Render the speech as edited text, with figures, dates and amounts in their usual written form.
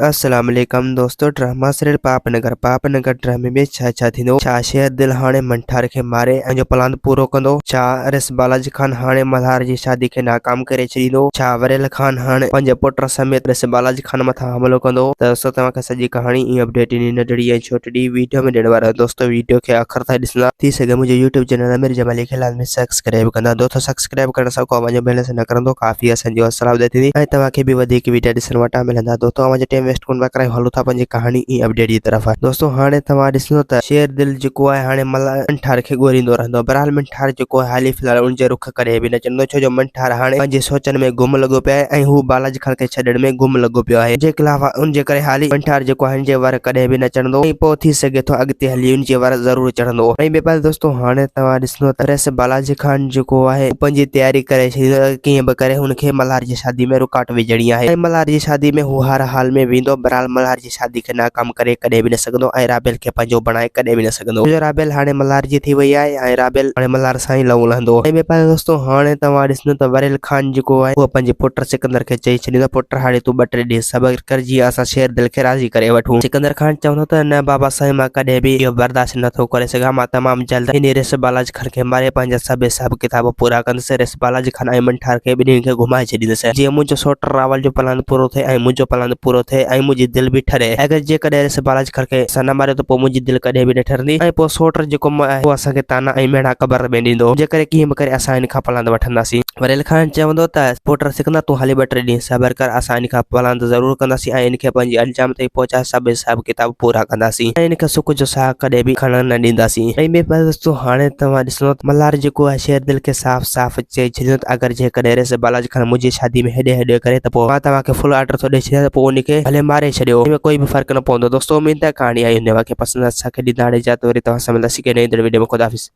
السلام عليڪم دوستو ڊراما سيريل پاپ نگر پاپ نگر ڊرامي ۾ ڇا ڇا ٿيندو ڇا شير دل هاڻي منٺار کي ماري پنهنجو پلاند پورو ڪندو ڇا رس بالاجي خان هاڻي ملهار جي شادي کي ناڪام ڪري ڇڏيندو ڇا وريل خان هاڻي پنهنجي پٽ سميت رس بالاجي خان مٿان حملو ڪندو ته دوستو توهان کي سڄي ڪهاڻي ۽ اپڊيٽ انهي ننڍڙي ۽ ڇوٽڙي ويڊيو ۾ ڏيڻ وارو آهيان دوستو ويڊيو کي آخر تائين ڏسندا ٿي سگهي منهنجو يوٽيوب چينل امير جمالي کي لازمي سبسڪرائب ڪندا دوستو سبسڪرائب ڪرڻ سان ڪو اوهان جو بيلنس نه ڪرندو ڪافي اسان جي حوصلا افزائي ٿيندي ۽ توهان کي به وڌيڪ ويڊيا ڏسڻ وٽان ملندا دوستو اوهان جو ٽيم ويسٽ ڪونه پيا ڪرايون هلو ٿا پنهنجي ڪهاڻي ۽ اپڊيٽ جي طرف دوستو هاڻي توهان ڏسندو ته شير دل جيڪو آهي هاڻي منٺار کي ڳوليندو رهندو بهرحال منٺار جيڪو آهي حالي في الحال ان جي رخ ڪڏهن به نه چڙهندو ڇو جو منٺار هاڻي پنهنجي سوچن ۾ گم لڳو پيو آهي ۽ هو بالاجي خان کي ڇڏڻ ۾ گم لڳو پيو آهي جي خلاف ان جي ڪري حالي منٺار جيڪو آهي ان جي ور ڪڏهن به نه چڙهندو ۽ پوء ٿي سگهي ٿو اڳتي هلي ان جي ور ضرور چڙهندو ۽ ٻئي پاسي دوستو هاڻي توهان ڏسندو ته رئيس بالاجي خان جيڪو آهي هو پنهنجي تياري ڪري ڇڏيندو ته ڪيئن به ڪري هن کي ملهار جي شادي ۾ رڪاٽ وجهڻي آهي ۽ ملهار جي شادي ۾ هو هر حال ۾ ويندو بهرحال ملهار جي شادي کي ناڪام ڪري ڪڏهن به نه سگهندو ۽ رابيل کي پنهنجو بڻائي ڪڏهن به نه سگهندو ڇو جو رابيل هاڻي ملهار جي ٿي وئي آهي ۽ رابيل هاڻي ملهار سان ئي لئون لهندو ۽ ٻئي پاسي دوستو هاڻي توهان ڏسندو ته وريل خان جيڪو آهي اهو پنهنجي پٽ سڪندر کي چئي ڇڏيندو پٽ هاڻي تون ٻه ٽي ڏينهن صبر ڪر جيئن اسان شير دل کي راضي ڪري وٺون. سڪندر خان چوندو ته نه بابا سائين مان ڪڏهن به اهو برداشت نه ٿو ڪري سگهان مان تمام جلد انهي رس بالاجي خان کي ماري پنهنجا سڀ حساب ڪتاب پورا ڪندس رس بالاجي خان ۽ منٺار کي ٻنهي کي گهمائي ڇڏيندس جيئن منهنجو سوٽ راول جو پلاند پورو ٿئي ۽ منهنجو پلاند پورو ٿئي ۽ منهنجي دل به ٺري اگر جيڪڏهن رس بالاجي خان کي اسان نه ماريو ته پوء منهنجي دل ڪڏهن به نه ٺرندي ۽ پوء سوٽ جيڪو آهي اهو اسان کي طعنا ۽ مهڻا قبر ۾ ڏيندو جي ڪري ڪيئن به ڪري اسان هن کان پلاند وٺنداسين. وريل خان چوندو ته پٽ سڪندر تون هلي ٻه ٽي ڏينهن صبر ڪر اسان ان کان پلاند ضرور ڪنداسين ۽ ان کي پنهنجي انجام تائين پهچائي سڀ حساب ڪتاب پورا ڪنداسين ۽ ان کي سک جو ساهه ڪڏهن به کڻڻ نه ڏينداسين. ۽ ٻئي پاسي دوستو هاڻي توهان ڏسندو ته ملهار جيڪو آهي شير دل کي صاف صاف چئي ڇڏيندو ته اگر جيڪڏهن ريس بالاجي خان منهنجي شادي ۾ هيڏي هيڏي ڪري ته پوء مان توهان کي فل آرڊر ٿو ڏئي ڇڏيان ته پوء ان کي ڀلي ماري ڇڏيو ان ۾ ڪوئي به فرق نه پوندو دوستو اميد ته ڪهاڻي آئي هوندي اوهان کي پسند اسان کي ڏيندا هاڻي اجازت وري توهان سان ملنداسين ڪنهن نئين ايندڙ وڊيو ۾ خدا حافظ.